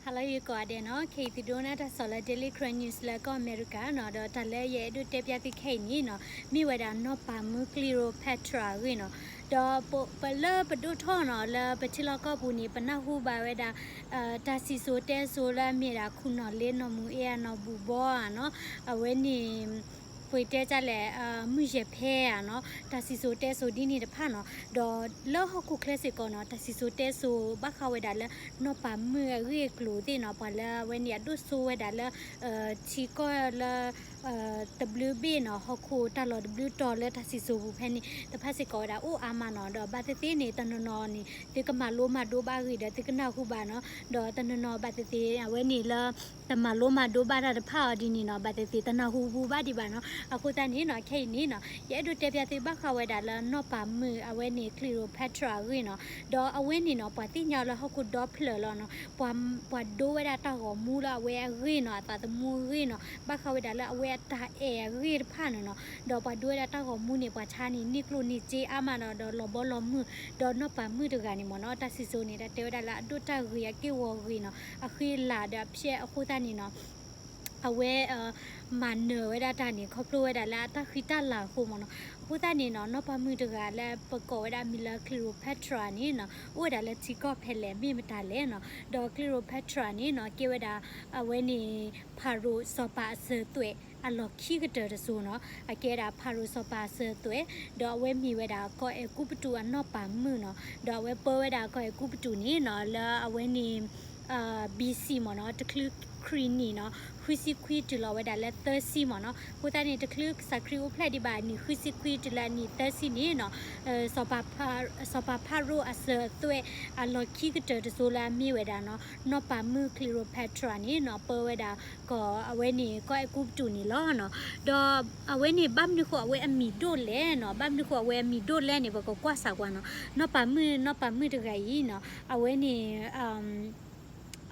ဟါလၢဂ့ၤကိးဂၤဒဲးနီၤ, ခဲအံၤသုဒိကနၣ်တၢ်ကစီၣ်လၢ Daily Karen News လၢကီၢ်အမဲရကၤနီၤ, ဒီးတၢ်လၢယအဲၣ်ဒိးတဲပျၢ်သုခဲအံၤန့ၣ်နီၤ, မ့ၢ်ဝဲဒၣ်နီၢ်ပၤမုၣ် Cleopatra အဂ့ၢ်နီၤ, ဒီးပလၢပဒိၣ်ထီၣ်နီၤ လၢပထံလီၢ်ကီၢ်ပူၤန့ၣ် ပနၢ်ဟူဘၣ်ဝဲဒၣ် တၢ်စံၣ်စိၤတဲစိၤလၢအမ့ၢ်ဒၣ် ခူၣ်နီၣ်လ့ နီၢ်မူအ့ အနီၢ်ဘူၣ်ဘီဧါနီၤ, အဝဲန့ၣ် ပတဲတၢ်လဲၣ် မုၢ်ယဲၢ်ဖဲဧါနီၤ, တၢ်စံၣ်စိၤတဲစိၤဒ်န့ၣ်တဖၣ်နီၤ, ဒီးလၢဟီၣ်ခိၣ်ချၢစ့ၢ်ကီးနီၤ တၢ်စံၣ်စိၤတဲစိၤဘၣ်ဃးဝဲဒၣ်လၢ နီၢ်ပၤမုၣ်အဂ့ၢ်အကျိၤသ့ၣ်နီၤ, ပှၤလၢအဝဲန့ၣ်အဒိၣ်စိဝဲဒၣ်လၢ ထံကီၢ်လၢ တဘျုးဘ့ၣ်နီၤ, ဟီၣ်ခိၣ်တၢ်လီၢ်တဘျုးတီၤလၢတၢ်စံၣ်စိၤပူၤဖဲန့ၣ် တဖၣ်စ့ၢ်ကီးဝဲဒၣ်အိၣ်အါမးနီၤ, ဒီးဘၣ်သ့ၣ်သ့ၣ်န့ၣ် တနီၤနီၤန့ၣ် သုကမၤလိမၤဒိဘၣ်အဂ့ၢ်ဒီး သုကနၢ်ဟူဘၣ်နီၤ, ဒီးတနီၤနီၤဘၣ်သ့ၣ်သ့ၣ် အဝဲန့ၣ်လၢ တမၤလိမၤဒိဘၣ်တၢ်တဖၣ်အီၤဒ်န့ၣ်နီၤ, ဘၣ်သ့ၣ်သ့ၣ်တနၢ်ဟူဘူးဘၣ်ဒံးဘၣ်နီၤ, အဃိသတးန့ၣ်နီၤ ခဲအံၤန့ၣ်နီၤ ယအဲၣ်ဒိးတဲပျၢ်သုဘၣ်ဃးဝဲဒၣ်လၢနီၢ်ပၤမုၣ် အဝဲန့ၣ် Cleopatra အဂ့ၢ်နီၤ, ဒီးအဝဲန့ၣ်နီၤ ပှၤသ့ၣ်ညါအီၤလၢဟီၣ်ခိၣ်ဒီဖျၢၣ်လီၤနီၤ, ပှၤဒိဝဲဒၣ်တၢ်ဂီၤမူလၢအဝဲအဂ့ၢ်နီၤ, အသးသမူအဂ့ၢ်နီၤ, ဘၣ်ဃးဝဲဒၣ်လၢအဝဲအတၢ်အဲၣ်အဂ့ၢ်တဖၣ်န့ၣ်နီၤ, ဒီးပှၤဒိဝဲဒၣ်တၢ်ဂီၤမူန့ၣ် ပှၤဆါန့ၣ် န့ၢ်ကျိၣ်န့ၢ်စ့အါမးနီၤ, ဒီးလီၤဘီလီၤမုၢ်, ဒီးနီၢ်ပၤမုၣ်တဂၤန့ၣ်မ့ၢ်နီၤ တၢ်စံၣ်စိၤန့ၣ် တၢ်တဲဝဲဒၣ်လၢအဒိၣ်တၢ်ဂ့ၤအက့ၢ်ဂီၤဂ့ၤနီၤ, အဃံအလၤဒီးအဖျဲၣ်အဃိသတးန့ၣ်နီၤ အဝဲ မၤနၢၤဝဲဒၣ်တၢ်န့ၣ် ခီဖျိဝဲဒၣ်လၢအတၢ်ဃံတၢ်လၤအဃိမ့ၢ်နီၤ, အဃိသတးန့ၣ်နီၤ နီၢ်ပၤမုၣ်တဂၤလၢပကိးဝဲဒၣ်အမံၤလၢ Cleopatra န့ၣ်နီၤ အိၣ်ဝဲဒၣ်လၢထံကီၢ်ဖဲလဲၣ် မ့ၢ်မတၤလဲၣ်နီၤ, ဒီး Cleopatra န့ၣ်နီၤ ကဲဝဲဒၣ် အဝဲန့ၣ် ဖၤရိၤစီၤပၤအစၢၤသွဲၣ် အလီၢ်ခံကတၢၢ်တစိၤနီၤ, အကဲဒၣ်ဖၤရိၤစီၤပၤအစၢၤသွဲၣ်, ဒီးအဝဲမ့ၢ်ဝဲဒၣ်ကီၢ်အဲၤကူပတူးအနီၢ်ပၤမုၣ်နီၤ, ဒီးအဝဲပၢဝဲဒၣ်ကီၢ်အဲၤကူပတူးန့ၣ်နီၤ လၢအဝဲန့ၣ် B C မ့ၢ်နီၤ တချုးခရံာ်နံၣ်နီၤ ဃုဆံခွံတုၤလီၤဝဲဒၣ်လၢသၢဆံမ့ၢ်နီၤ, အဃိသတးန့ၣ် တချုးကစၢ်ခရံာ်အိၣ်ဖျဲၣ်ဒံးဘၣ်အနံၣ်ဃုဆံခွံတုၤလၢအနံၣ်သၢဆံန့ၣ်နီၤ စီၤပၤဖၤရိၤအစၢၤသွဲၣ် အလီၢ်ခံကတၢၢ်တစိၤလၢအမ့ၢ်ဝဲဒၣ်နီၤ နီၢ်ပၤမုၣ် Cleopatra န့ၣ်နီၤ ပၢဝဲဒၣ်ကီၢ်အဝဲန့ၣ် ကီၢ်အဲၤကူပတူးန့ၣ်လီၤနီၤ, ဒီးအဝဲန့ၣ် ဘၣ်မနုၤဃိအဝဲအမံၤဒိၣ်လဲၣ်နီၤ, ဘၣ်မနုၤဃိအဝဲအမံၤဒိၣ်လဲၣ်န့ၣ် ပကကွၢ်စၢ်ကွၢ်နီၤ, နီၢ်ပၤမုၣ် နီၢ်ပၤမုၣ်တဂၤအံၤနီၤ အဝဲန့ၣ်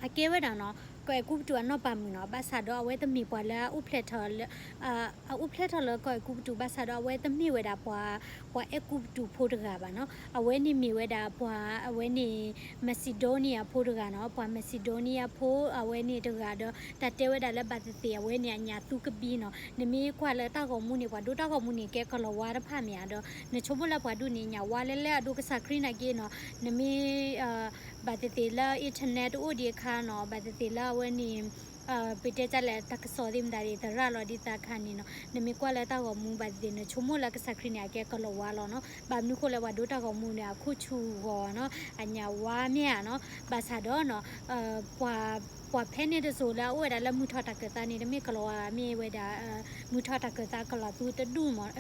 အကဲဝဲဒၣ်နီၤ ကီၢ်အဲၤကူပတူးအနီၢ်ပၤမုၣ်နီၤ, ဘၣ်ဆၣ်ဒီးအဝဲတမ့ၢ်ပှၤလၢအအိၣ်ဖျဲၣ်ထီၣ်လၢ အအိၣ်ဖျဲၣ်ထီၣ်လၢကီၢ်အဲၤကူပတူး ဘၣ်ဆၣ်ဒီးအဝဲတမ့ၢ်ဝဲဒၣ်ပှၤ ပှၤအဲၤကူပတူးဖိတဂၤဘၣ်နီၤ, အဝဲန့ၣ်မ့ၢ်ဝဲဒၣ်ပှၤ အဝဲန့ၣ် Macedonia ဖိတဂၤနီၤ, ပှၤ Macedonia ဖိ အဝဲန့ၣ်တဂၤဒီး တၢ်တဲဝဲဒၣ်လၢဘၣ်သ့ၣ်သ့ၣ် အဝဲန့ၣ်အညၣ်သူကဘံနီၤ, နမ့ၢ်ကွၢ်လၢတၢ်ဂီၤမူန့ၣ် ပှၤဒိတၢ်ဂီၤမူန့ၣ် ကဲကီၢ်လီၤဝါတဖၣ်မ့ၢ်ဧါ, ဒီးနဆိကမိၣ်လၢပှၤဒိန့ၣ် ညၣ်ဝါလဲၣ်လဲၣ်အဒိ ကစၢ်ခရံာ်နာ်က့နီၤ, နမ့ၢ် ဘၣ်သ့ၣ်သ့ၣ်လၢ internet တအိၣ်ဒံးအခါနီၤ, ဘၣ်သ့ၣ်သ့ၣ်လၢအဝဲန့ၣ် ပတဲတၢ်လဲၣ် တၢ်ကစီၣ်သ့ၣ်မတၤဒ် သရၣ်လီၤဒ်သးခါန့ၣ်နီၤ, နမ့ၢ်ကွၢ်လၢတၢ်ဂီၤမူဘၣ်သ့ၣ်သ့ၣ် နဆိကမိၣ်လၢကစၢ်ခရံာ်န့ၣ် အကဲကီၢ်လီၤဝါလီၤနီၤ, ဘၣ်မနုၤဃိလၢပှၤဒိတၢ်ဂီၤမူန့ၣ် အခိၣ်ဆူၣ်ဂီၤနီၤ, အညၣ်ဝါမ့ၢ်ဧါနီၤ, ဘၣ်ဆၣ်ဒီးနီၤ ပှၤ ပှၤဖဲန့ၣ်တစိၤလၢအအိၣ်ဝဲဒၣ်လၢမုၢ်ထီၣ်တၢ်ကၢၣ်သးန့ၣ် တမ့ၢ်ကီၢ်လီၤဝါ မ့ၢ်ဝဲဒၣ် မုၢ်ထီၣ်တၢ်ကၢၣ်သးကီၢ်လီၤသူတဒူၣ်မ့ၢ်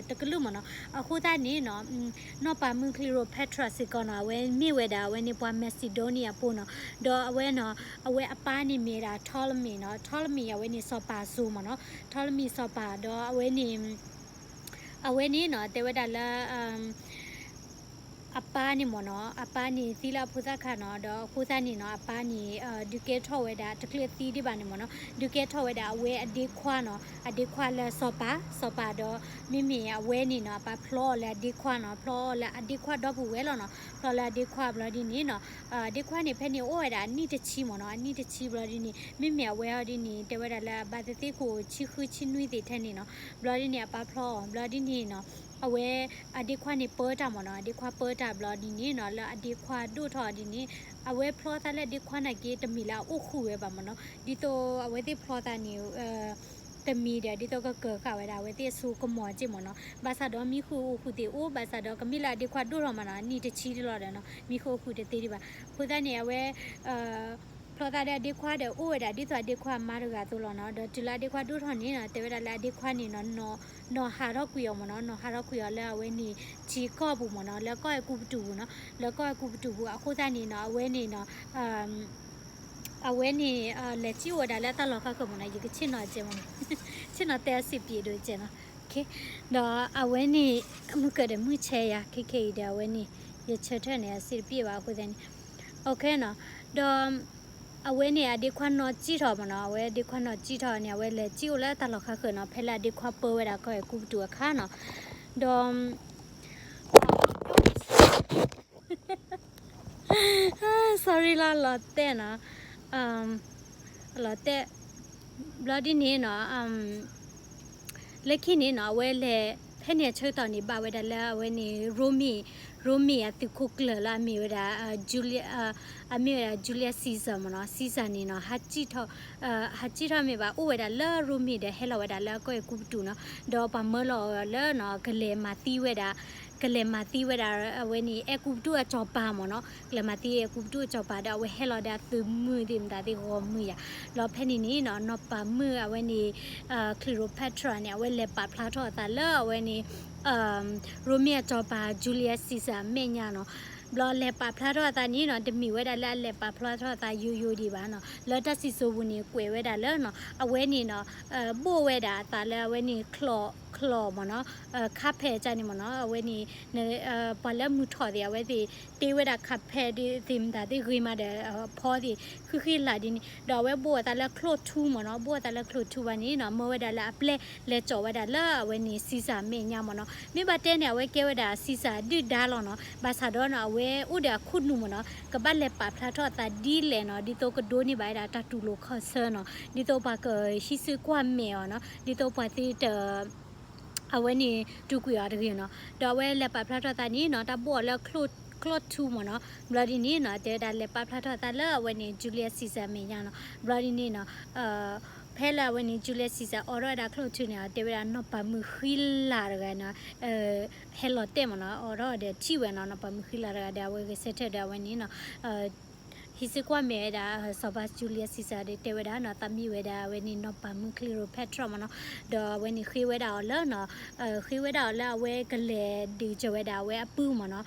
တကလုာ်မ့ၢ်နီၤ, အဃိသတးန့ၣ်နီၤ နီၢ်ပၤမုၣ် Cleopatra စ့ၢ်ကီးနီၤ အဝဲမ့ၢ်ဝဲဒၣ် အဝဲန့ၣ်ပှၤ Macedonia ဖိနီၤ, ဒီးအဝဲနီၤ အဝဲအပၢ်န့ၣ်မ့ၢ်ဒၣ် Ptolemy နီၤ, Ptolemy အဝဲန့ၣ်စီၤပၤစိၤမ့ၢ်နီၤ, Ptolemy စီၤပၤ ဒီးအဝဲန့ၣ် အဝဲန့ၣ်နီၤ တဲဝဲဒၣ်လၢ အပၢ်န့ၣ်မ့ၢ်နီၤ အပၢ်န့ၣ်သံလၢအဖိသၣ်ခါနီၤ, ဒီးအဃိသတးန့ၣ်နီၤ အပၢ်န့ၣ် ဒုးကဲထီၣ်ဝဲဒၣ် တချုးအသံဒံးဘၣ်န့ၣ်မ့ၢ်နီၤ ဒုးကဲထီၣ်ဝဲဒၣ်အဝဲအဒ့ခွါနီၤ, အဒ့ခွါလၢစီၤပၤ စီၤပၤဒီး မ့မ့ၢ်အဝဲန့ၣ်နီၤ အပၢ်ဖျီအီၤလၢအဒ့ခွါနီၤ, ဖျီအီၤလၢအဒ့ခွါဒီပုၢ်ဝဲၢ်လီၤနီၤ, ဖျီလၢအဒ့ခွါဘျီဒ်န့ၣ်နီၤ အဒ့ခွါန့ၣ် ဖဲန့ၣ်အိၣ်ဝဲဒၣ်အနံၣ်တဆံမ့ၢ်နီၤ, အနံၣ်တဆံဘျီဒ်န့ၣ် မ့မ့ၢ်အဝဲအီၤဒ်န့ၣ် တဲဝဲဒၣ်လၢဘၣ်သ့ၣ်သ့ၣ်ခိၣ်ဆံဃုဆံနွံသ့ၣ်ထဲန့ၣ်နီၤ, ဘျီဒ်န့ၣ် အပၢ်ဖျီအီၤ ဘျီဒ်န့ၣ်နီၤ အဝဲ အဒ့ခွါန့ၣ်ပၢတၢ်မ့ၢ်နီၤ, အဒ့ခွါပၢတၢ်ဘျီဒ်န့ၣ်နီၤ လၢအဒ့ခွါဒိၣ်ထီၣ်ဒ်န့ၣ် အဝဲဖျီသးလၢအဒ့ခွါနာ်က့ တမ့ၢ်လၢအအိၣ်ဃုာ်ဝဲဘၣ်မ့ၢ်နီၤ, ဒ်သိးအဝဲသ့ၣ်ဖျီသးန့ၣ် တမံၤဒီး ဒ်သိးကကၢၤဃာ်ဝဲဒၣ် အဝဲသ့ၣ်အစိကမီၤက့ၢ်မ့ၢ်နီၤ, ဘၣ်ဆၣ်ဒီးမံဃုာ်အိၣ်ဃုာ်သ့ၣ်အိၣ် ဘၣ်ဆၣ်ဒီးကမ့ၢ်လၢအဒ့ခွါဒိၣ်ထီၣ်မ့ၢ်နီၤ အနံၣ်တဆံလီၤဒီးနီၤ မံဃုာ်အိၣ်ဃုာ်တသ့ဒံးဘၣ်, အဃိသတးန့ၣ် အဝဲ ဖျီသးဒီးအဒ့ခွါဒီးအိၣ်ဝဲဒၣ် ဒ်သိးအဒ့ခွါအမါတဂၤအသိးလီၤနီၤ, ဒီးတုၤလၢအဒ့ခွါဒိၣ်ထီၣ်န့ၣ်နီၤ တဲဝဲဒၣ်လၢအဒ့ခွါန့ၣ်နီၤ နီၢ်ဟးထီၣ်ကွံာ်အီၤမ့ၢ်နီၤ, နီၢ်ဟးထီၣ်ကွံာ်အီၤလၢအဝဲန့ၣ် ထံကီၢ်ပူၤမ့ၢ်နီၤ, လၢကီၢ်အဲၤကူပတူးပူၤနီၤ, လၢကီၢ်အဲၤကူပတူးပူၤ အဃိသတးန့ၣ်နီၤ အဝဲန့ၣ်နီၤ အဝဲန့ၣ် လဲၤစံၣ်အိၣ်ဝဲဒၣ်လၢအတၢ်လီၢ်ခါဃၢၤမ့ၢ်နီၤ, ယကဆ့ၣ်နီၤစဲးမ့ၢ်နီၤ, ဆ့ၣ်နီၤတဲအစံးပံးဒိၣ်စဲးနီၤ, ဒီးအဝဲန့ၣ် မုၢ်ကၢးဒီးမုၢ်ဆဲးယၤ ခဲခဲအံၤဒီးအဝဲန့ၣ် ယဆၢထၢၣ်န့ၣ် အစံးတပံၣ်ဘၣ်အဃိသတးန့ၣ်, နီၤ, ဒီး အဝဲန့ၣ် အဒ့ခွါနီၢ်စံၣ်ထီၣ်မ့ၢ်နီၤ, အဝဲဒ့ခွါနီၢ်စံၣ်ထီၣ်န့ၣ် အဝဲလဲၤစံၣ်အိၣ်လၢတၢ်လီၢ်ခါဃၢၤနီၤ, ဖဲလၢအဒ့ခွါပၢဝဲဒၣ်ကီၢ်အဲၤကူပတူးအခါနီၤ, ဒီး sorry လီၤ လီၤတဲာ်နီၤ, လီၤတဲာ် ဘျီဒ်န့ၣ်နီၤ လၢခံန့ၣ်နီၤ အဝဲလဲၤ ဖဲန့ၣ်အဆၢကတီၢ်န့ၣ် ဘၣ်ဝဲဒၣ်လၢအဝဲန့ၣ် ရိမ့ၤ ရိမ့ၤအသုးခိၣ်ကျၢၢ်လၢအမ့ၢ်ဝဲဒၣ် Julius အမ့ၢ်ဝဲဒၣ် Julius Caesar မ့ၢ်နီၤ Caesar န့ၣ်နီၤ ဟးစံၣ်ထီၣ် ဟးစံၣ်ထီၣ်မ့ၢ်ဘၣ် အိၣ်ဝဲဒၣ်လၢရိမ့ၤဒီး ဟဲလီၤဝဲဒၣ်လၢကီၢ်အဲၤကူပတူးနီၤ ဒီးပှၤမၢလီၤအီၤလၢနီၤ ကလဲၤမၤသံဝဲဒၣ် ကလဲၤမၤသံဝဲဒၣ် အဝဲန့ၣ် အဲၤကူပတူးအစီၤပၤမ့ၢ်နီၤ ကလဲၤမၤသံအဲၤကူပတူးအစီၤပၤဒီး အဝဲဟဲလီၤဒီးအသုးမုၢ်သ့ၣ်မတၤသ့ၣ်ဂီၤမုၢ်ယၤ လီၤဖဲန့ၣ်န့ၣ်နီၤ နီၢ်ပၤမုၣ်အဝဲန့ၣ် Cleopatra န့ၣ် အဝဲလဲၤပာ်ဖျါထီၣ်အသးလၢအဝဲန့ၣ် ရိမ့ၤအစီၤပၤ Julius Caesar အမဲာ်ညါနီၤ ဘျီလဲၤပာ်ဖျါထီၣ်အသးန့ၣ်နီၤ တမ့ၢ်ဝဲဒၣ်လၢအလဲၤပာ်ဖျါထီၣ်အသးယိယိဒံးဘၣ်နီၤ လၢတၢ်စံၣ်စိၤပူၤန့ၣ် ကွဲးဝဲဒၣ်လၢနီၤ အဝဲန့ၣ်နီၤ ဘိၣ်ဝဲဒၣ်အသးလၢအဝဲန့ၣ် ချီၣ်ချီၣ်မ့ၢ်နီၤ ခါဖဲးကန့ၣ်မ့ၢ်နီၤ အဝဲန့ၣ် ပှၤလၢမုၢ်ထီၣ်သ့ၣ် အဝဲသ့ၣ် တ့ဝဲဒၣ်ခါဖဲးသ့ၣ်မတၤသ့ၣ်ဂ့ၤမးဒီး အဖီသ့ၣ် ဃံဃံလၤဒ်န့ၣ် ဒီးအဝဲဘိၣ်အသးလၢချိၣ်ထူမ့ၢ်နီၤ ဘိၣ်အသးလၢချိၣ်ထူဘၣ်န့ၣ်နီၤ မၢဝဲဒၣ်လၢအပျဲၢ်လဲၤကၠီၣ်ဝဲဒၣ်လၢအဝဲန့ၣ် Caesar အမဲာ်ညါမ့ၢ်နီၤ မ့ၢ်ဘၣ်တဲန့ၣ် အဝဲကဲဝဲဒၣ် Caesar ဒုၣ်ဒါလီၤနီၤ ဘၣ်ဆၣ်ဒီးနီၤ အဝဲအိၣ်ဒီးအခိၣ်နူာ်မ့ၢ်နီၤ ကဘၣ်လဲၤပာ်ဖျါထီၣ်အသးဒ်လဲၣ်နီၤ ဒ်သိးကဒိးန့ၢ်ဘၣ်ဝဲဒၣ်တၢ်တူၢ်လိာ်ခီၣ်ဆၢနီၤ ဒ်သိးပှၤကဟံးစုကွၢ်မဲာ်အီၤနီၤ ဒ်သိးပှၤသ့တ အဝဲန့ၣ်တူၢ်ကွံာ်အီၤတဂ့ၤနီၤ ဒီးအဝဲလဲၤပာ်ဖျါထီၣ်သးန့ၣ်နီၤ တၢ်ဘိၣ်အီၤလၢချိၣ်ထူမ့ၢ်နီၤ ဘျီဒ်န့ၣ်နီၤ တဲဝဲဒၣ်လဲၤပာ်ဖျါထီၣ်သးလၢအဝဲန့ၣ် Julius Caesar မဲာ်ညါနီၤ ဘျီဒ်န့ၣ်နီၤ ဖဲလၢအဝဲန့ၣ် Julius Caesar အိးထီၣ်ဝဲဒၣ်ချိၣ်ထူန့ၣ် တဲဝဲဒၣ်နီၢ်ပၤမုၣ်ဃံလၤတဂၤနီၤ ဟဲလီၤတဲာ်မ့ၢ်နီၤ အိးထီၣ်ဒီးထံၣ်ဝဲနီၤ နီၢ်ပၤမုၣ်ဃံလၤတဂၤဒီး အဝဲဂဲၤဆၢထၢၣ်ဒီးအဝဲန့ၣ်နီၤ ဟံးစုကွၢ်မဲာ်ဝဲဒၣ် စီၤပၤ Julius Caesar ဒီးတဲဝဲဒၣ်နီၤ သးမံဝဲဒၣ်အဝဲန့ၣ်နီၢ်ပၤမုၣ် Cleopatra မ့ၢ်နီၤ ဒီးအဝဲန့ၣ်ဃ့ဝဲဒၣ်အီၤလၢနီၤ ဃ့ဝဲဒၣ်အီၤလၢအဝဲကလဲၤဒုးစၢၤဝဲဒၣ်အဝဲအပုၢ်မ့ၢ်နီၤ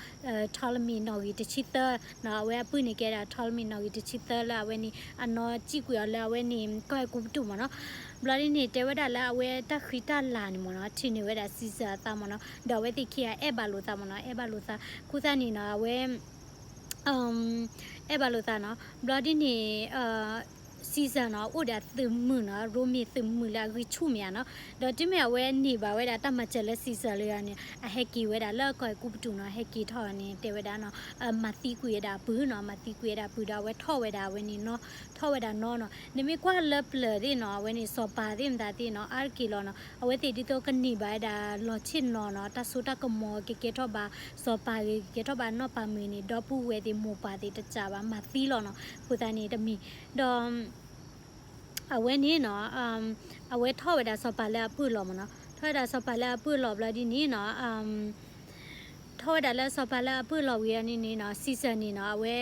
Ptolemy နီၣ်ဂံၢ်တဆံသၢနီၤ အဝဲအပုၢ်န့ၣ်ကဲဒၣ် Ptolemy နီၣ်ဂံၢ်တဆံသၢလၢအဝဲန့ၣ် အနီၢ်စံၣ်ကွံာ်အီၤလၢအဝဲန့ၣ် ကီၢ်အဲၤကူပတူးမ့ၢ်နီၤ ဘျီဒ်န့ၣ် တဲဝဲဒၣ်လၢအဝဲတၢ်ဃံတၢ်လၤန့ၣ်မ့ၢ်နီၤ ထံၣ်န့ၢ်ဝဲဒၣ် Caesar အသးမ့ၢ်နီၤ ဒီးအဝဲသ့ၣ်ခံဂၤအဲၣ်ဘၣ်လိာ်သးမ့ၢ်နီၤ အဲၣ်ဘၣ်လိာ်သး အဃိသတးန့ၣ်နီၤ အဝဲ အဲၣ်ဘၣ်လိာ်သးနီၤ ဘျီဒ်န့ၣ် Caesar နီၤ အိၣ်ဒီးအသုးမုၢ်နီၤ ရိမ့ၤသုးမုၢ်လၢအဂံၢ်ဆူၣ်မ့ၢ်ဧါနီၤ ဒီးတုၤမ့ၢ်အဝဲန့ၢ်ဘၣ်ဝဲဒၣ်တၢ်မၤစၢၤလၢ Caesar လၢအန့ၣ် အဟဲက့ၤဝဲဒၣ်လၢကီၢ်အဲၤကူပတူးနီၤ ဟဲက့ၤထီၣ်န့ၣ် တဲဝဲဒၣ်နီၤ မၤသံကွံာ်ဝဲဒၣ်အပုၢ်နီၤ မၤသံကွံာ်ဝဲဒၣ်အပုၢ်ဒီး အဝဲထီၣ်ဝဲဒၣ်အဝဲန့ၣ်နီၤ ထီၣ်ဝဲဒၣ်နီၤနီၤ နမ့ၢ်ကွၢ်လၢပျၢၤသ့ၣ်နီၤ အဝဲန့ၣ် စီၤပၤသ့ၣ်မတၤသ့ၣ်နီၤ အါတက့ၢ်လီၤနီၤ အဝဲသ့ၣ်ဒ်သိးကန့ၢ်ဘၣ်ဝဲဒၣ်လီၤဆ့ၣ်နီၤနီၤ တၢ်စိတၢ်ကမီၤကကဲထီၣ်ဘၣ် စီၤပၤဂ့ၤ ကကဲထီၣ်ဘၣ်နီၢ်ပၤမုၣ်န့ၣ် ဒီပုၢ်ဝဲၢ်သ့ၣ်မိၢ်ပၢ်သ့ၣ်တစးဘၣ် မၤသံလီၤနီၤ အဃိသတးန့ၣ်တမံၤ ဒီး အဝဲန့ၣ်နီၤ အဝဲထီၣ်ဝဲဒၣ်စီၤပၤလၢအပုၢ်အလီၢ်မ့ၢ်နီၤ ထီၣ်ဝဲဒၣ်စီၤပၤလၢအပုၢ်အလီၢ်ဘျီဒ်န့ၣ်နီၤ ထီၣ်ဝဲဒၣ်လၢစီၤပၤလၢအပုၢ်အလီၢ်ဝံၤအီၤန့ၣ်န့ၣ်နီၤ Caesar န့ၣ်နီၤ အဝဲ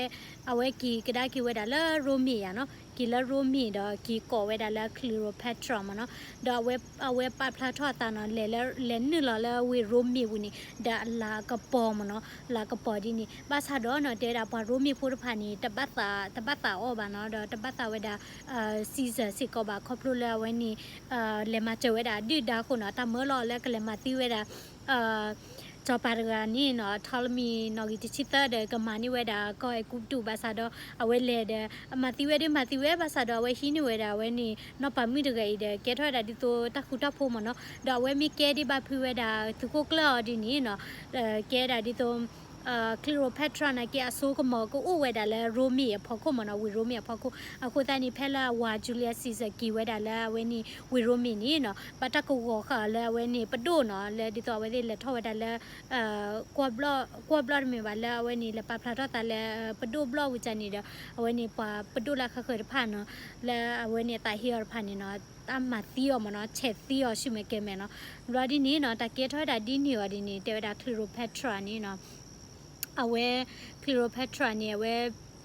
အဝဲက့ၤကဒါက့ၤဝဲဒၣ်လၢရိမ့ၤယါနီၤ က့ၤလၢရိမ့ၤဒီးက့ၤကိးဝဲဒၣ်လၢ Cleopatra မ့ၢ်နီၤ ဒီးအဝဲပာ်ဖျါထီၣ်အသးနီၤ လဲၤနုာ်လီၤလၢဝ့ၢ်ရိမ့ၤပူၤန့ၣ် ဒီးအလၤကပီၤမ့ၢ်နီၤ လၤကပီၤဒ်န့ၣ် ဘၣ်ဆၣ်ဒီးနီၤ တဲဝဲဒၣ်ပှၤရိမ့ၤဖိတဖၣ်န့ၣ် တဘၣ်သးအီၤဘၣ်နီၤ ဒီးတဘၣ်သးဝဲဒၣ် Caesar စ့ၢ်ကီးဘၣ် ခီဖျိလၢအဝဲန့ၣ် လဲၤမၤစၢၤဝဲဒၣ်ဒုၣ်ဒါအဃိနီၤ တၢ်မၢလီၤလၢကလဲၤမၤသံဝဲဒၣ် စီၤပၤတဂၤန့ၣ်နီၤ Ptolemy နီၣ်ဂံၢ်တဆံသၢဒီး ကမၤန့ၢ်ဝဲဒၣ်ကီၢ်အဲၤကူပတူး ဘၣ်ဆၣ်ဒီး အဝဲလဲၤဒီး မၤသံဝဲဒ်မၤသံဝဲ ဘၣ်ဆၣ်ဒီးအဝဲဟံးန့ၢ်ဝဲဒၣ်အဝဲန့ၣ် နီၢ်ပၤမုၣ်တဂၤအံၤဒီး ကဲထီၣ်ဝဲဒၣ်ဒ်သိးတၢ်ဃူတၢ်ဖိးမ့ၢ်နီၤ ဒီးအဝဲမ့ၢ်ကဲဒ်ဘၣ်ဖုးဝဲဒၣ် သုးခိၣ်ကျၢၢ်အီၤဒ်န့ၣ်နီၤ ကဲဒၣ်ဒ်သိး Cleopatra နာ်က့ အစိကမီၤကအိၣ်ဝဲဒၣ်လၢရိမ့ၤအဖီခိၣ်မ့ၢ်နီၤ ဝ့ၢ်ရိမ့ၤအဖီခိၣ် အဃိသတးန့ၣ် ဖဲလၢအဝၤ Julius Caesar က့ၤဝဲဒၣ်လၢအဝဲန့ၣ် ဝ့ၢ်ရိမ့ၤန့ၣ်နီၤ ဘၣ်တၢ်ကဝီၤဃာ်အီၤလၢအဝဲန့ၣ် ပဒိၣ်နီၤ လၢဒ်သိးအဝဲသ့ၣ်လဲၤထီၣ်ဝဲဒၣ်လၢ ကွီၢ်ဘျီၣ်တမ့ၢ်ဘၣ်လၢအဝဲန့ၣ် လဲၤပာ်ဖျါထီၣ်သးလၢ ပဒိၣ်ဘျီၣ်ဝံၤန့ၣ်ဒီး အဝဲန့ၣ်ပှၤပဒိၣ်လၢအဃၣ်ဃၢၤတဖၣ်နီၤ လၢအဝဲန့ၣ်အသးဟ့အီၤတဖၣ်န့ၣ်နီၤ တၢ်မၤသံအီၤမ့ၢ်နီၤ ဆဲးသံအီၤဆူမဲာ်ကဲၤမဲာ်နီၤ ဘျီဒ်န့ၣ်နီၤ တၢ်ကဲထီၣ်ဝဲဒၣ်ဒ်န့ၣ်အီၤဒ်န့ၣ် တဲဝဲဒၣ် Cleopatra န့ၣ်နီၤ အဝဲ Cleopatra န့ၣ် အဝဲ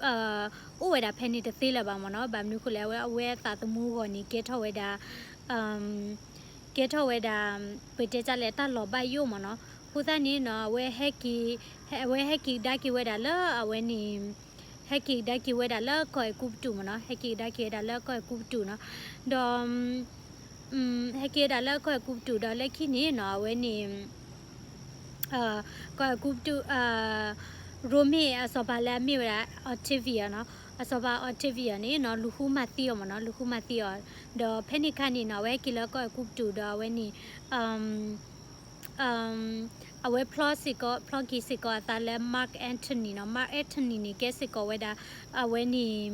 အိၣ်ဝဲဒၣ်ဖဲန့ၣ်တသ့လၢၤဘၣ်မ့ၢ်နီၤ ဘၣ်မနုၤဃိလဲၣ် အဝဲ အဝဲအသးသမူအဂီၢ်န့ၣ် ကဲထီၣ်ဝဲဒၣ် ကဲထီၣ်ဝဲဒၣ် ပတဲတၢ်လဲၣ် တၢ်လီၤဘၣ်ယိၣ်မ့ၢ်နီၤ အဃိသတးန့ၣ်နီၤ အဝဲဟဲက့ၤ အဝဲဟဲက့ၤကဒါက့ၤဝဲဒၣ်လၢအဝဲန့ၣ် ဟဲက့ၤကဒါက့ၤဝဲဒၣ်လၢကီၢ်အဲၤကူပတူးမ့ၢ်နီၤ ဟဲက့ၤကဒါက့ၤဝဲဒၣ်လၢကီၢ်အဲၤကူပတူးနီၤ ဒီး ဟဲက့ၤဝဲဒၣ်လၢကီၢ်အဲၤကူပတူးဒီးလၢခံန့ၣ်နီၤ အဝဲန့ၣ် ကီၢ်အဲၤကူပတူး ရိမ့ၤအစီၤပၤလၢအမ့ၢ်ဝဲဒၣ် Octavian နီၤ အစီၤပၤ Octavian န့ၣ်နီၤ လူၤဃုမၤသံအီၤမ့ၢ်နီၤ လူၤဃုမၤသံအီၤ ဒီးဖဲန့ၣ်အခါန့ၣ်နီၤ အဝဲဟဲက့ၤလၢကီၢ်အဲၤကူပတူးဒီးအဝဲန့ၣ် အဝဲဖျီစ့ၢ်ကီး ဖျီက့ၤစ့ၢ်ကီးအသးလၢ Mark Antony နီၤ Mark Antony န့ၣ် ကဲစ့ၢ်ကီးဝဲဒၣ် အဝဲန့ၣ်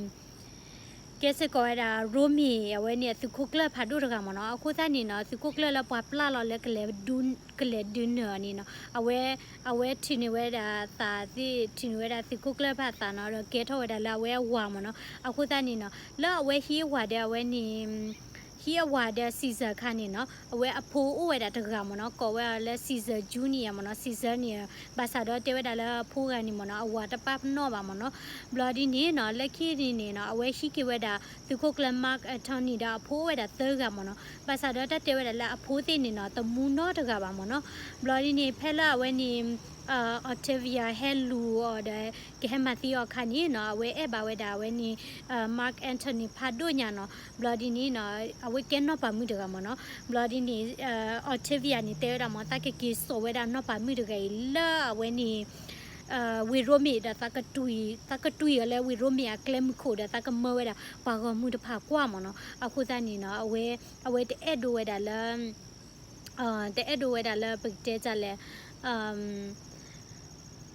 ကဲစ့ၢ်ကီးဝဲဒၣ် ရိမ့ၤ အဝဲန့ၣ်အသုးခိၣ်ကျၢၢ်ဖးဒိၣ်တဂၤမ့ၢ်နီၤ. အဃိသတးန့ၣ်နီၤ သုးခိၣ်ကျၢၢ်လၢပှၤပျၢ်လီၤလၢ ကလဲၤဒုးနၢၤအီၤန့ၣ်နီၤ အဝဲ အဝဲထုးန့ၢ်ဝဲဒၣ်သးသ့ၣ် ထုးန့ၢ်ဝဲဒၣ်သုးခိၣ်ကျၢၢ်ဖးသးနီၤ ဒီးကဲထီၣ်ဝဲဒၣ်လၢအဝဲအဝၤမ့ၢ်နီၤ. အဃိသတးန့ၣ်နီၤ လၢအဝဲဟံးအဝၤဒီးအဝဲန့ၣ် ဟံးအဝၤဒီး Caesar အခါန့ၣ်နီၤ အဝဲအဖိအိၣ်ဝဲဒၣ်တဂၤမ့ၢ်နီၤ ကိးဝဲအီၤလၢ Caesar Junior မ့ၢ်နီၤ Caesar န့ၣ် ဘၣ်ဆၣ်ဒီးတဲဝဲဒၣ်လၢအဖိဂၤန့ၣ်မ့ၢ်နီၤ အဝၤတပာ်ပနီၣ်ဘၣ်မ့ၢ်နီၤ. ဘျီဒ်န့ၣ်နီၤ လၢခံန့ၣ်နီၤ အဝဲဟံးက့ၤဝဲဒၣ် သုးခိၣ်ကျၢၢ် Mark Antony ဒီးအဖိအိၣ်ဝဲဒၣ်သၢဂၤမ့ၢ်နီၤ. ဘၣ်ဆၣ်ဒီးတၢ်တဲဝဲဒၣ်လၢအဖိသ့ၣ်န့ၣ်နီၤ တမူနီတဂၤဘၣ်မ့ၢ်နီၤ. ဘျီဒ်န့ၣ် ဖဲလၢအဝဲန့ၣ် Octavia ဟဲလူၤအီၤဒီး ကဟဲမၤသံအီၤအခါန့ၣ်နီၤ အဝဲအဲၣ်ဘၣ်ဝဲဒၣ်အဝဲန့ၣ် Mark Antony ဖးဒိၣ်ညါနီၤ. ဘျီဒ်န့ၣ်နီၤ အဝဲကဲနီၢ်ပၤမုၣ်တဂၤမ့ၢ်နီၤ. ဘျီဒ်န့ၣ် Octavia န့ၣ် တဲဝဲဒၣ်မ့ၢ် သးကက့ၤစိာ်ဝဲဒၣ်နီၢ်ပၤမုၣ်တဂၤအံၤလၢအဝဲန့ၣ် ဝ့ၢ်ရိမ့ၤဒီး သးကတွံၢ်အီၤလၢဝ့ၢ်ရိမ့ၤအကျဲမုၢ်ခိၣ်ဒီး သးကမၢဝဲဒၣ်ပှၤဂီၢ်မုၢ်တဖၣ်ကွၢ်မ့ၢ်နီၤ. အဃိသတးန့ၣ်နီၤ အဝဲ အဝဲတအဲၣ်ဒိးဝဲဒၣ်လၢ တအဲၣ်ဒိးဝဲဒၣ်လၢပကတဲဒ်လဲၣ်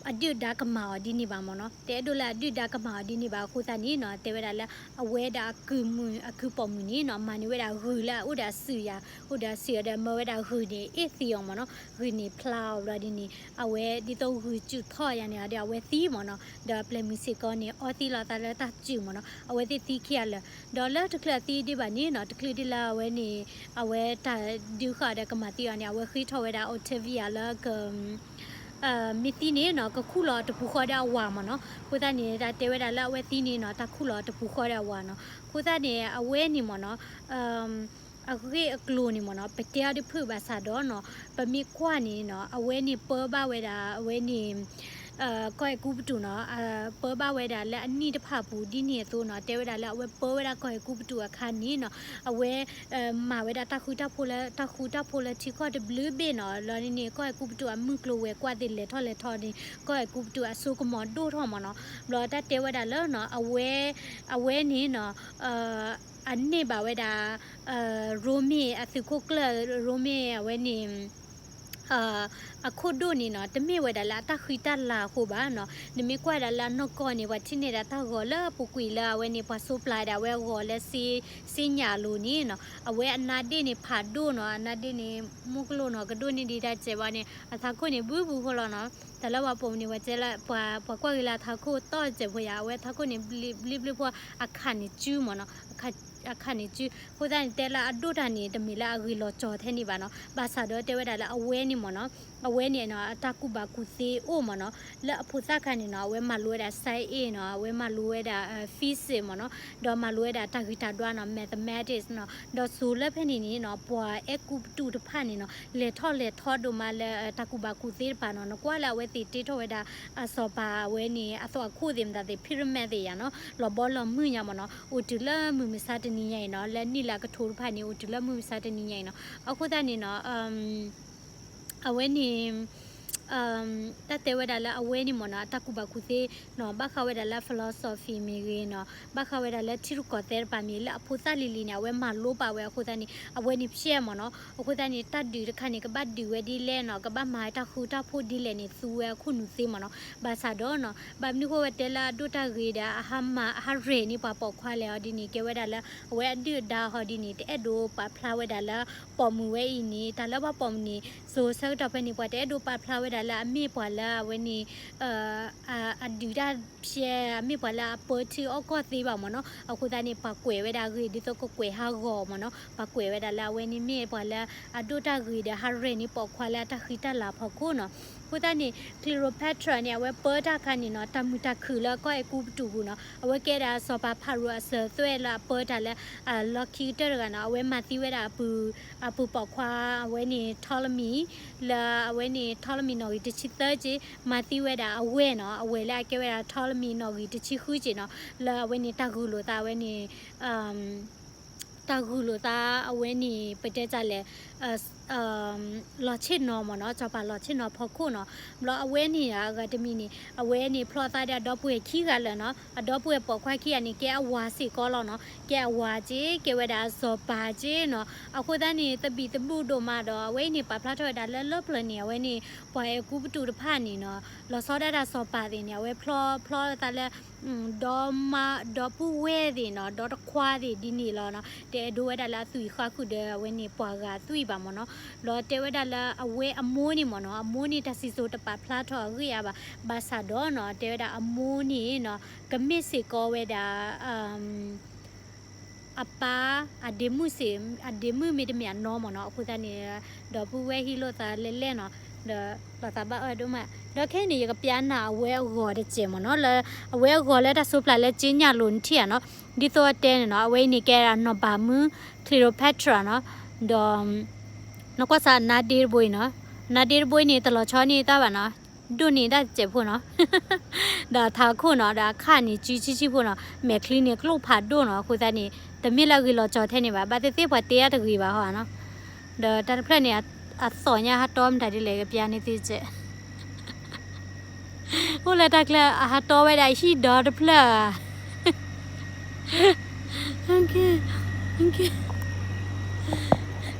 အဒုၣ်ဒါကမၤအီၤဒ်န့ၣ်ဘၣ်မ့ၢ်နီၤ. တအဲၣ်ဒိးလၢအဒုၣ်ဒါကမၤအီၤဒ်န့ၣ်ဘၣ်အဃိသတးန့ၣ်နီၤ တဲဝဲဒၣ်လၢ အဝဲဒၣ်အကုၢ်မုၣ် အကုၢ်ပိာ်မုၣ်န့ၣ်နီၤ မၤန့ၢ်ဝဲဒၣ်ဂုၢ်လၢအအိၣ်ဒီးအစုယၤ အိၣ်ဒီးအစုဒီးမၢဝဲဒၣ်ဂုၢ်န့ၣ် အ့ၣ်သံအီၤမ့ၢ်နီၤ. ဂုၢ်န့ၣ်ဖျါအီၤဘျီဒ်န့ၣ် အဝဲဒ်သိးဂုၢ်စူၣ်ထီၣ်ယၤန့ၣ်ဒီး အဝဲသံမ့ၢ်နီၤ. ဒီးအပျဲၢ်မုၣ်စ့ၢ်ကီးန့ၣ် အီသံလီၤသးလၢတၢ်စူၣ်မ့ၢ်နီၤ. အဝဲသ့ၣ်သံခံဂၤလၢာ် ဒီးလၢတချုးအသံဒံးဘၣ်န့ၣ်နီၤ တချုးဒ်လၢအဝဲန့ၣ် အဝဲတၢ်ဒုးဃာ်ဒီးကမၤသံအီၤန့ၣ် အဝဲဃ့ထီၣ်ဝဲဒၣ် Octavia လၢက မ့ၢ်သံန့ၣ်နီၤ ကခူၣ်လီၤတပူၤဃီဒီးအဝၤမ့ၢ်နီၤ. အဃိသတးန့ၣ် တၢ်တဲဝဲဒၣ်လၢအဝဲသံန့ၣ်နီၤ တၢ်ခူၣ်လီၤတပူၤဃီဒီးအဝၤနီၤ. အဃိသတးန့ၣ် အဝဲန့ၣ်မ့ၢ်နီၤ အဂ့ၢ်အကျိၤန့ၣ်မ့ၢ်နီၤ ပတဲအီၤတဖုဘၣ်ဆၣ်ဒီးနီၤ ပမ့ၢ်ကွၢ်န့ၣ်နီၤ အဝဲန့ၣ်ပၢဘၣ်ဝဲဒၣ် အဝဲန့ၣ် ကီၢ်အဲၤကူပတူးနီၤ ပၢဘၣ်ဝဲဒၣ်လၢအနံၣ်တဖၣ်အပူၤ ဒ်န့ၣ်အသိးနီၤ တဲဝဲဒၣ်လၢအဝဲပၢဝဲဒၣ်ကီၢ်အဲၤကူပတူးအခါန့ၣ်နီၤ အဝဲ မၤဝဲဒၣ်တၢ်ဃူတၢ်ဖိးလၢ တၢ်ဃူတၢ်ဖိးလၢထံကီၢ်တဘျုးဘ့ၣ်နီၤ လီၤန့ၣ်န့ၣ် ကီၢ်အဲၤကူပတူးအမုၢ်ကျိၤဝဲၤကွာ်သ့ၣ်လဲၤထီၣ်လဲၤထီန့ၣ် ကီၢ်အဲၤကူပတူးအစိကမီၤဒိၣ်ထီၣ်မ့ၢ်နီၤ. ဘျီတၢ်တဲဝဲဒၣ်လၢနီၤ အဝဲ အဝဲန့ၣ်နီၤ အန့ၢ်ဘၣ်ဝဲဒၣ် ရိမ့ၤအသုးခိၣ်ကျၢၢ် ရိမ့ၤအဝဲန့ၣ် အခိၣ်ဒိၣ်န့ၣ်နီၤ တမ့ၢ်ဝဲဒၣ်လၢအတၢ်ဃံတၢ်လၤအဃိဘၣ်နီၤ. နမ့ၢ်ကွၢ်ဒၣ်လၢအနီၢ်ကီၢ်န့ၣ် ပှၤထံၣ်န့ၢ်ဒၣ်တၢ်ဂီၤလၢအပူၤကွံာ်လၢအဝဲန့ၣ် ပှၤစိးပျၤဒၣ်ဝဲအဂီၤလၢ စ့ညၣ်အလိၤန့ၣ်နီၤ အဝဲအနါဒ့ၣ်န့ၣ်ဖးဒိၣ်နီၤ အနါဒ့ၣ်န့ၣ် မုၢ်ကလိၣ်နီၤ ကဒိၣ်န့ၢ်ဒံးတၢ်စဲးဘၣ်န့ၣ် အထးခိၣ်န့ၣ်ဘုဘုဃိလီၤနီၤ. တၢ်လၢပှၤပိာ်မုၣ်န့ၣ် ပှၤတဲလၢ ပှၤကွၢ်ဂ့ၤလၢအထးခိၣ်တီၢ်စဲးဖိယါ အဝဲထးခိၣ်န့ၣ် ဘျ့ဘျ့ဖိ အခးန့ၣ်စုမ့ၢ်နီၤ အခးန့ၣ်စု အဃိသတးန့ၣ် တဲလၢအဒိၣ်တၢ်န့ၣ် တမ့ၢ်လၢအဂ့ၤလီၤကၠီၤထဲန့ၣ်ဘၣ်နီၤ. ဘၣ်ဆၣ်ဒီးတဲဝဲဒၣ်လၢအဝဲန့ၣ်မ့ၢ်နီၤ အဝဲန့ၣ်နီၤ အတၢ်ကူၣ်ဘၣ်ကူၣ်သ့အိၣ်မ့ၢ်နီၤ လၢအဖိသၣ်ခါန့ၣ်နီၤ အဝဲမၤလိဝဲဒၣ် science နီၤ အဝဲမၤလိဝဲဒၣ် physics မ့ၢ်နီၤ ဒီးမၤလိဝဲဒၣ်တၢ်ဂံၢ်တၢ်ဒွါနီၤ mathematics နီၤ ဒီးစိၤလၢဖဲန့ၣ်န့ၣ်နီၤ ပှၤအဲၤကူပတူးတဖၣ်န့ၣ်နီၤ လဲၤထီၣ်လဲၤထီဒိၣ်မးလၢတၢ်ကူၣ်ဘၣ်ကူၣ်သ့တဖၣ်နီၤ နကွၢ်လၢအဝဲသ့ၣ်တ့ထီၣ်ဝဲဒၣ် အစီၤပၤအဝဲန့ၣ် အသီအခိၣ်သ့ၣ်မတၤသ့ၣ် pyramid သ့ၣ်ယါနီၤ လီၤဘီလီၤမုၢ်ညါမ့ၢ်နီၤ အိၣ်တုၤလၢမုၢ်မဆါတနံၤညါအံၤနီၤ လၢနံၣ်လၢအကထိတဖၣ်န့ၣ် အိၣ်တုၤလၢမုၢ်မဆါတနံၤညါအံၤနီၤ အဃိသတးန့ၣ်နီၤ အဝဲန့ၣ် တၢ်တဲဝဲဒၣ်လၢအဝဲန့ၣ်မ့ၢ်နီၤ အတၢ်ကူၣ်ဘၣ်ကူၣ်သ့နီၤ ဘၣ်ဃးဝဲဒၣ်လၢ philosophy မ့ၢ်ဂ့ၤနီၤ ဘၣ်ဃးဝဲဒၣ်လၢထံရူၢ်ကီၢ်သဲးတဖၣ်မ့ၢ် လၢအဖိသၣ်လံၤလံၤန့ၣ် အဝဲမၤလိပာ်ဝဲအဃိသတးန့ၣ် အဝဲန့ၣ်ဖျဲၣ်မ့ၢ်နီၤ အဃိသတးန့ၣ် တၢ်ဒုးတခါန့ၣ် ကဘၣ်ဒုးဝဲဒ်လဲၣ်နီၤ ကဘၣ်မၤတၢ်ဃူတၢ်ဖိးဒ်လဲၣ်န့ၣ် သူဝဲအခိၣ်နူာ်သ့မ့ၢ်နီၤ ဘၣ်ဆၣ်ဒီးနီၤ ဘၣ်မနုၤဃိဝဲတဲလၢအဒိၣ်တၢ်ဂ့ၤဒီး အဟးမၤ အဟးရဲၣ်န့ၢ်ပှၤပိာ်ခွါလဲၣ်အီၤဒ်န့ၣ် ကဲဝဲဒၣ်လၢ အဝဲအဒုၣ်အဒါဟီဒ်န့ၣ် တအဲၣ်ဒိးပာ်ဖျါဝဲဒၣ်လၢ ပိာ်မုၣ်ဝဲအံၤန့ၣ် တၢ်လၢဘၣ်ပိာ်မုၣ်န့ၣ် စိၤဆၢကတီၢ်ဖဲန့ၣ် ပှၤတအဲၣ်ဒိးပာ်ဖျါဝဲဒၣ်လၢအမ့ၢ်ပှၤလၢအဝဲန့ၣ် အဒုးတၢ်ဖျဲး အမ့ၢ်ပှၤလၢအပၢထံအီၣ်ကီၢ်သ့ဘၣ်မ့ၢ်နီၤ အဃိသတးန့ၣ် ပှၤကွဲးဝဲဒၣ်အဂ့ၢ် ဒ်သိးကကွဲးဟးဂီၤမ့ၢ်နီၤ ပှၤကွဲးဝဲဒၣ်လၢအဝဲန့ၣ်မ့ၢ်ပှၤလၢအဒိၣ်တၢ်ဂ့ၤဒီး ဟးရဲၣ်န့ၢ်ပိာ်ခွါလၢအတၢ်ဃံတၢ်လၤအဖီခိၣ်နီၤ အဃိသတးန့ၣ် Cleopatra န့ၣ် အဝဲပၢတၢ်အခါန့ၣ်နီၤ တၢ်မုာ်တၢ်ခုၣ်လၢကီၢ်အဲၤကူပတူးပူၤနီၤ အဝဲကဲဒၣ်စီၤပၤဖၤရိၤအစၢၤသွဲၣ်လၢအပၢတၢ်လၢ အလီၢ်ခံကတၢၢ်တဂၤနီၤ အဝဲမၤသံဝဲဒၣ် အပုၢ်ပိာ်ခွါ အဝဲန့ၣ် Ptolemy လၢအဝဲန့ၣ် Ptolemy နီၣ်ဂံၢ်တဆံသၢက့ မၤသံဝဲဒၣ်အဝဲၢ်နီၤ အဝဲၢ်လၢအကဲဝဲဒၣ် Ptolemy နီၣ်ဂံၢ်တဆံဃုက့နီၤ လၢအဝဲန့ၣ်တၢ်ဂုာ်လိာ်သးအဝဲန့ၣ် တၢ်ဂုာ်လိာ်သးအဝဲန့ၣ် ပတဲတၢ်လဲၣ် လီၤဆ့ၣ်နီၤမ့ၢ်နီၤ စီၤပၤလီၤဆ့ၣ်နီၤဖီခိၣ်နီၤ ဘျီအဝဲန့ၣ်အဂၤတမံၤန့ၣ် အဝဲန့ၣ်ဖျီသးဒီးအဒီပုၢ်ဝဲၢ်ခံဂၤလၢာ်နီၤ အဒီပုၢ်ဝဲၢ်ပိာ်ခွါခံဂၤန့ၣ် ကဲအဝၤစ့ၢ်ကီးလီၤနီၤ ကဲအဝၤက့ ကဲဝဲဒၣ်အစီၤပၤက့နီၤ အဃိသတးန့ၣ် သဘံၣ်သဘုၣ်ဒိၣ်မးဒီး အဝဲအံၤန့ၣ် ပာ်ဖျါထီၣ်ဝဲဒၣ်လၢလၢပျၢၤန့ၣ် အဝဲန့ၣ် ပှၤအဲၤကူပတူးတဖၣ်န့ၣ်နီၤ လီၤဆီဒၣ်တၢ်စီၤပၤသ့ၣ်န့ၣ် အဝဲဖျီဖျီသးလၢ ဒီမါ ဒီပုၢ်ဝဲၢ်သ့ၣ်နီၤ ဒီတခွါသ့ၣ်ဒ်န့ၣ်လီၤနီၤ တအဲၣ်ဒိးဝဲဒၣ်လၢအသွံၣ်ဃါဃုာ်ဒီးအဝဲန့ၣ်ပှၤဂၤသွံၣ်ဘၣ်မ့ၢ်နီၤ. ဒီးတဲဝဲဒၣ်လၢအဝဲအမိၢ်န့ၣ်မ့ၢ်နီၤ အမိၢ်န့ၣ်တၢ်စံၣ်စိၤတပာ်ဖျါထီၣ်အဂ့ၢ်အါဘၣ် ဘၣ်ဆၣ်ဒီးနီၤ တဲဝဲဒၣ်အမိၢ်န့ၣ်နီၤ ကမ့ၢ်စ့ၢ်ကီးဝဲဒၣ် အပၢ် အဒ့မုၣ်စ့ၢ် အဒ့မုၣ်မ့တမ့ၢ်အနီၢ်မ့ၢ်နီၤ. အဃိသတးန့ၣ် ဒီပုၢ်ဝဲၢ်ဟံးလိာ်သးလဲၣ်လဲၣ်နီၤ ဒီးလီၤသးဘၣ်အၢဒိၣ်မး. ဒီးခဲအံၤန့ၣ် ယကပျးနၤအဝဲအဂီၤတစဲးမ့ၢ်နီၤ လၢအဝဲအဂီၤလၢတၢ်စိးပျၢ်လၢကၠ့ညၣ်လိၤနထံၣ်ဧါနီၤ ဒ်သိးအတဲန့ၣ်နီၤ အဝဲအံၤန့ၣ်ကဲဒၣ်နီၢ်ပၤမုၣ် Cleopatra နီၤ ဒီး နကွၢ်စးအနါဒ့တဘိအံၤနီၤ အနါဒ့တဘိအံၤန့ၣ် တလီၤဆီန့ၢ်တၢ်ဘၣ်နီၤ ဒိၣ်န့ၢ်တၢ်တစဲးဖိနီၤ ဒီးအထးခိၣ်နီၤ ဒီးအခၣ်န့ၣ် စုဆံၣ်ဆံၣ်ဖိနီၤ မဲာ်ချံန့ၣ်ကျိဖးဒိၣ်နီၤ. အဃိသတးန့ၣ် တမ့ၢ်လၢအဂ့ၤလီၤကၠီထဲန့ၣ်ဘၣ် ဘၣ်သ့ၣ်သ့ၣ်ပှၤတ့အါတဂ့ၤဘၣ်ဟီနီၤ. ဒီးတၢ်တဖျၢၣ်န့ၣ် အသီၣ်ညါဟးတီမတၤဒ်လဲၣ် ကပျးန့ၢ်သုတစဲး အိၣ်လၢတၢ်ကျဲ အဟးတီဝဲဒၣ်ဟံၣ်ဒီတဖျၢၣ်ဧါ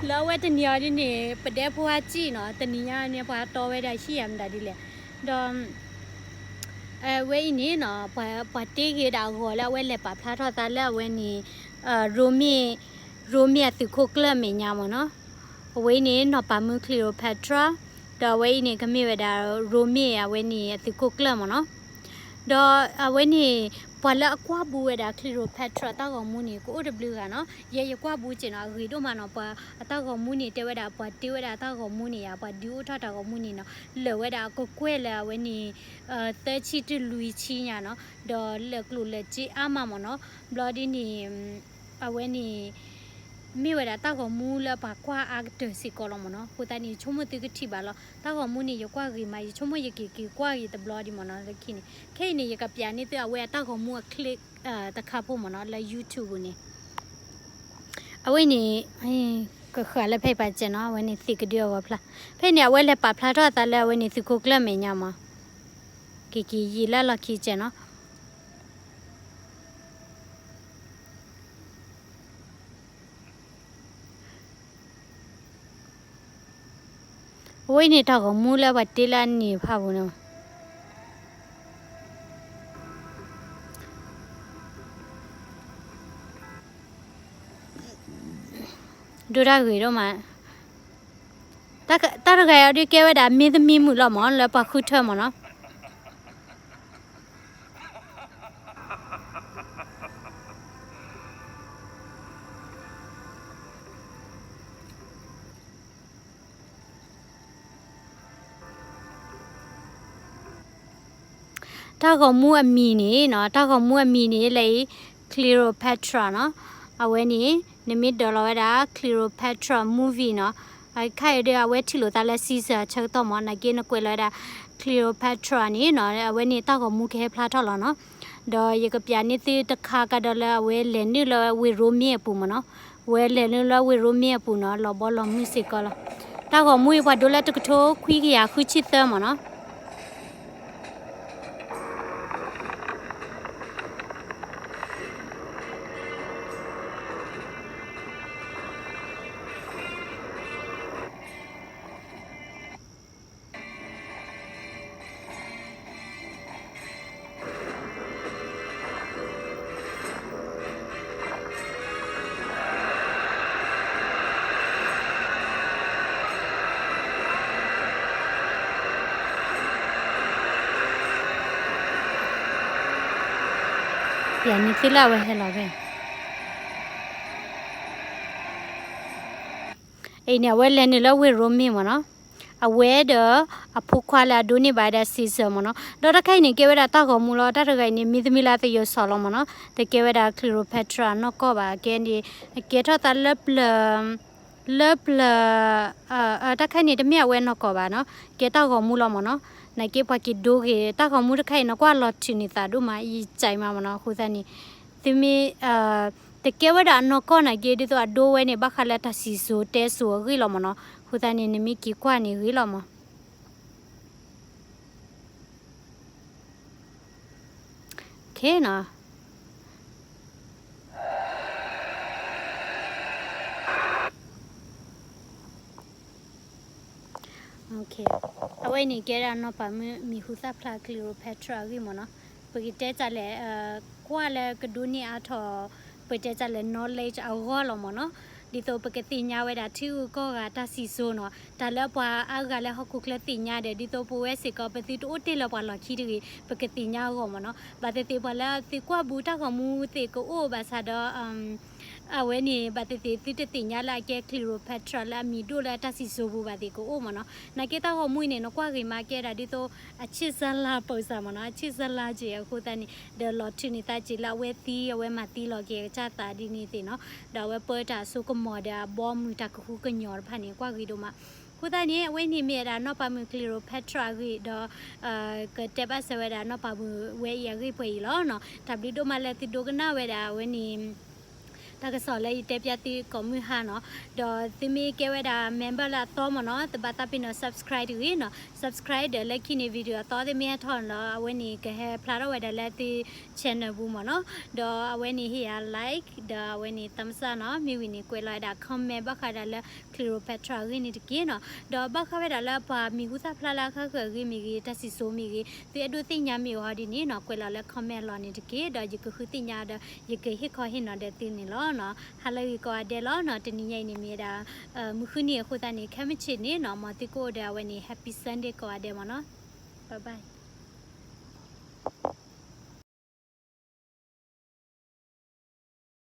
လၢအဝဲတနံၤအံၤဒ်န့ၣ် ပဒဲဖိဟးစံၣ်နီၤ တနံၤညါန့ၣ် ပှၤဟးတီဝဲဒၣ်ဟံၣ်ဧါမတၤဒ်လဲၣ်. ဒီး အဝဲအံၤန့ၣ်နီၤ ပှၤတ့ဂ့ၤဒၣ်အဂီၤလၢအဝဲလဲၤပာ်ဖျါထီၣ်သးလၢအဝဲန့ၣ် ရိမ့ၢ် ရိမ့ၢ်အသုးခိၣ်ကျၢၢ်အမဲာ်ညါမ့ၢ်နီၤ. အဝဲအံၤန့ၣ် နီၢ်ပၤမုၣ် Cleopatra ဒီးအဝဲအံၤန့ၣ် ကမ့ၢ်ဝဲဒၣ် ရိမ့ၢ်အဝဲန့ၣ်အသုးခိၣ်ကျၢၢ်မ့ၢ်နီၤ. ဒီးအဝဲန့ၣ် ပှၤလၢအကွၢ်ဘူးဝဲဒၣ် Cleopatra တၢ်ဂီၤမူန့ၣ် ကအိၣ်တဘျုးဂၤနီၤ. ယဲယကွၢ်ဘူးစ့ၢ်နီၤ အဂ့ၤဒိၣ်မးနီၤ ပှၤအတၢ်ဂီၤမူန့ၣ် တဲဝဲဒၣ် ပှၤတ့ဝဲဒၣ်တၢ်ဂီၤမူန့ၣ်ယါ ပှၤဒုးအိၣ်ထီၣ်တၢ်ဂီၤမူန့ၣ်နီၤ လၢာ်ဝဲဒၣ်အကကွဲၢ်လၢအဝဲန့ၣ် သၢဆံတုၤလွံၢ်ဆံညါနီၤ ဒီးလၢာ်ကျိၣ်လၢာ်စ့အါမးမ့ၢ်နီၤ. ဘျီဒ်န့ၣ် အဝဲန့ၣ် မ့ၢ်ဝဲဒၣ်တၢ်ဂီၤမူလၢပှၤကွၢ်အါကတၢၢ်စ့ၢ်ကီးလီၤမ့ၢ်နီၤ. အဃိသတးန့ၣ် ယဆိကမိၣ်သုကထံၣ်ဘၣ်လီၤ. တၢ်ဂီၤမူန့ၣ် ယကွၢ်ဂ့ၤမး ယဆိကမိၣ်ယက့ၤက့ၤကွၢ်ဂ့ၤတဘျီဒံးမ့ၢ်နီၤ လၢခံန့ၣ်. ခဲအံၤန့ၣ် ယကပျးန့ၢ်သုအဝဲအတၢ်ဂီၤမူအ clip တခါဖိမ့ၢ်နီၤ လၢ YouTube ပူၤန့ၣ် အဝဲန့ၣ် ကဃၣ်လၢဖဲပာ်စဲးနီၤ အဝဲန့ၣ်သ့ၣ်ကဒုအဂီၢ်ဖျါ ဖဲန့ၣ် အဝဲလဲၤပာ်ဖျါထီၣ်အသးလၢအဝဲန့ၣ်သုးခိၣ်ကျၢၢ်မဲာ်ညါမး က့ၤက့ၤယံာ်လၢလီၢ်ခံစဲးနီၤ အဝဲအံၤန့ၣ်တၢ်ဂီၤမူလၢပှၤတ့လၢအန့ၣ်ဖးပူၤန့ၣ် ဒိၣ်တၢ်ဂ့ၤဒိၣ်မး တၢ်တဂၤအံၤဒုး ကဲဝဲဒၣ်မင်းသမီးမုၣ်လီၤမး လၢပှၤဃုထၢမးနီၤ တၢ်ဂီၤမူအမံၤန့ၣ်နီၤ တၢ်ဂီၤမူအမံၤန့ၣ် လၢအံၤ Cleopatra နီၤ အဝဲန့ၣ် နမ့ၢ်ဒၢးလီၤဝဲဒၣ် Cleopatra movie နီၤ အခါအံၤဒီး အဝဲထံၣ်လိာ်သးလၢ season အဆၢကတီၢ်မး နာ်က့နကွဲးလီၤဝဲဒၣ် Cleopatra န့ၣ်နီၤ အဝဲန့ၣ်တၢ်ဂီၤမူကဟဲဖျါထီၣ်လီၤနီၤ ဒီးယကပျးန့ၢ်သုတခါကဒီးလၢအဝဲလဲၤနုာ်လၢဝ့ၢ်ရိမ့ၤအပူၤမးနီၤ ဝဲလဲၤနုာ်လၢဝ့ၢ်ရိမ့ၤအပူၤနီၤ လီၤဘီလီၤမုၢ်စ့ၢ်ကီးလီၤ တၢ်ဂီၤမူအံၤပှၤဒိလၢတကထိခွံကယၤဃုဆံသၢမးနီၤ ပျးန့ၢ်သုလၢအဝဲဟဲလီၤဖဲ အံၤန့ၣ် အဝဲလဲၤနုာ်လၢဝ့ၢ်ရိမ့ၤမးနီၤ အဝဲဒီးအဖိခွါလၢအဒိးန့ၢ်ဘၣ်ဝဲဒၣ် Caesar မးနီၤ ဒီးတၢ်ခါအံၤန့ၣ် ကဲဝဲဒၣ်တၢ်ဂီၤမူလီၤ တၢ်တဂၤအံၤန့ၣ် မင်းသမီးလၢသယိၤစီၤလီၤမးနီၤ တကဲဝဲဒၣ် Cleopatra နီၢ်ကီၢ်ဘၣ် ကဲန့ၣ် ကဲထီၣ်သးလၢပျၢၤ လၢပျၢၤ တၢ်ခါအံၤန့ၣ် တမ့ၢ်အဝဲနီၢ်ကီၢ်ဘၣ်နီၤ ကဲတၢ်ဂီၤမူလီၤမးနီၤ နာ်က့ပှၤက့ၤဒိဂ့ၤ တၢ်ဂီၤမူတခါအံၤ နကွၢ်လီၤထုးန့ၢ်သးဒိၣ်မး ယစံးမးမးနီၤ အဃိသတးန့ၣ် သုမ့ၢ် တကဲဝဲဒၣ်အနီၢ်ကီၢ်နာ်က့ ဒ်သိးအဒိဝဲန့ၣ် ဘၣ်ဃးလၢတၢ်စံၣ်စိၤတဲစိၤအဂ့ၢ်လီၤမးနီၤ အဃိသတးန့ၣ် နမ့ၢ်က့ၤကွၢ်န့ၣ်ဂ့ၤလီၤမး အဝဲန့ၣ်ကဲဒၣ်နီၢ်ပၤမုၣ်မံၤဟူသၣ်ဖျါ Cleopatra အဂ့ၢ်မးနီၤ ပကတဲတၢ်လဲၣ်, ကွၢ်လၢကဒိးန့ၢ်အါထီၣ် ပတဲတၢ်လဲၣ် knowledge အဂီၢ်လီၤမ့ၢ်နီၤ. ဒ်သိးပကသ့ၣ်ညါဝဲဒၣ်ထံဂုၤကီၢ်ဂၤတၢ်စံၣ်စိၤနီၤ, တၢ်လၢပှၤအါဂၤလၢဟီၣ်ခိၣ်ချၢသ့ၣ်ညါဒီး ဒ်သိးပဝဲစ့ၢ်ကီး ပသုတအိၣ်တ့ၢ်လၢပှၤလီၢ်ခံတဂ့ၤ ပကသ့ၣ်ညါအဂီၢ်မ့ၢ်နီၤ. ဘၣ်သ့ၣ်သ့ၣ်ပှၤလၢသုကွၢ်ဘူးတၢ်ဂီၤမူသ့ၣ်ကအိၣ်ဘၣ်ဆၣ်ဒီး အဝဲန့ၣ် ဘၣ်သ့ၣ်သ့ၣ်သုတသ့ၣ်ညါလၢအကဲ Cleopatra လၢအမံၤဒိၣ်လၢတၢ်စံၣ်စိၤပူၤဘၣ်သ့ၣ်ကအိၣ်မ့ၢ်နီၤ. နာ်က့တၢ်ဂီၤမူအံၤန့ၣ် နကွၢ်ဂ့ၤမးကဲဒၣ်ဒ်သိး အဆံၣ်စလါပိာ်စၢ်မ့ၢ်နီၤ, အဆံၣ်စလါက့ၤအဃိသတးန့ၣ် ဒီးလီၤထုးန့ၢ်သးက့ၤလၢအဝဲသံ အဝဲမၤသံလီၤက့ၤအကစၢ်သးဒ်န့ၣ်သ့ၣ်နီၤ. ဒီးအဝဲပၢတၢ်အစိကမီၤဒီးအဘီအမုၢ်တၢ်ကဟုကညီၤတဖၣ်န့ၣ် ကွၢ်ဂ့ၤဒိၣ်မး. အဃိသတးန့ၣ် အဝဲန့ၣ်မ့ၢ်ဝဲဒၣ်နီၢ်ပၤမုၣ် Cleopatra အဂ့ၢ်ဒီး ကတဲဘၣ်စၢၤဝဲဒၣ်နီၢ်ပၤမုၣ်ဝဲအံၤအဂ့ၢ်ပှဲၤအံၤလီၤနီၤ. တၢ်ဘျုးဒိၣ်မးလၢသုဒိကနၣ်ဝဲဒၣ်အဝဲန့ၣ် တၢ်ကစီၣ်လၢယတဲပျးသုကိးမုၢ်ဟါနီၤ. ဒီးသုမ့ၢ်ကဲဝဲဒၣ် member လၢအသီမ့ၢ်နီၤ တဘၣ်သးပ့ၤနီၣ် subscribe တဂ့ၤနီၤ. Subscribe ဒီးလၢခံန့ၣ် video အသီသုမ့ၢ်ဟဲထီၣ်နီၤ အဝဲန့ၣ်ကဟဲဖျါထီၣ်ဝဲဒၣ်လၢသု channel ပူၤမ့ၢ်နီၤ. ဒီးအဝဲန့ၣ်ဟ့ၣ်ယၤ like ဒီးအဝဲန့ၣ် thumbs up နီၤ. မ့ၢ်ဝံၤန့ၣ် ကွဲးလီၤဝဲဒၣ် comment ဘၣ်ဃးဒၣ်လၢ Cleopatra အဂ့ၢ်န့ၣ်တက့ၢ်နီၤ. ဒီးဘၣ်ဃးဝဲဒၣ်လၢပှၤမံၤဟူသၣ်ဖျါလၢအဃၣ်ဃၢၤအဂ့ၢ်မ့ၢ်ဂ့ၤ တၢ်စံၣ်စိၤမ့ၢ်ဂ့ၤ သုအဲၣ်ဒိးသ့ၣ်ညါမ့ၢ်အီၤဒ်န့ၣ်နီၤ ကွဲးလီၤလၢ comment အလီၢ်န့ၣ်တက့ၢ်. ဒီးယကဃုသ့ၣ်ညါဒီး ယကဟ့ၣ်ခီဟ့ၣ်နီၤဒီးသုန့ၣ်လီၤနီၤ. ဟါလၢအဂ့ၤကိးဂၤဒဲးလီၤနီၤ. တနံၤညါအံၤန့ၣ်မ့ၢ်ဝဲဒၣ် မုၢ်ဃုနံၤအဃိသတးန့ၣ် ခဲမုၢ်ဆ့ၣ်န့ၣ်နီၤ မ်သုကအိၣ်ဒီးအဝဲန့ၣ် Happy Sunday ကိးဂၤဒဲးမ့ၢ်နီၤ. Bye bye.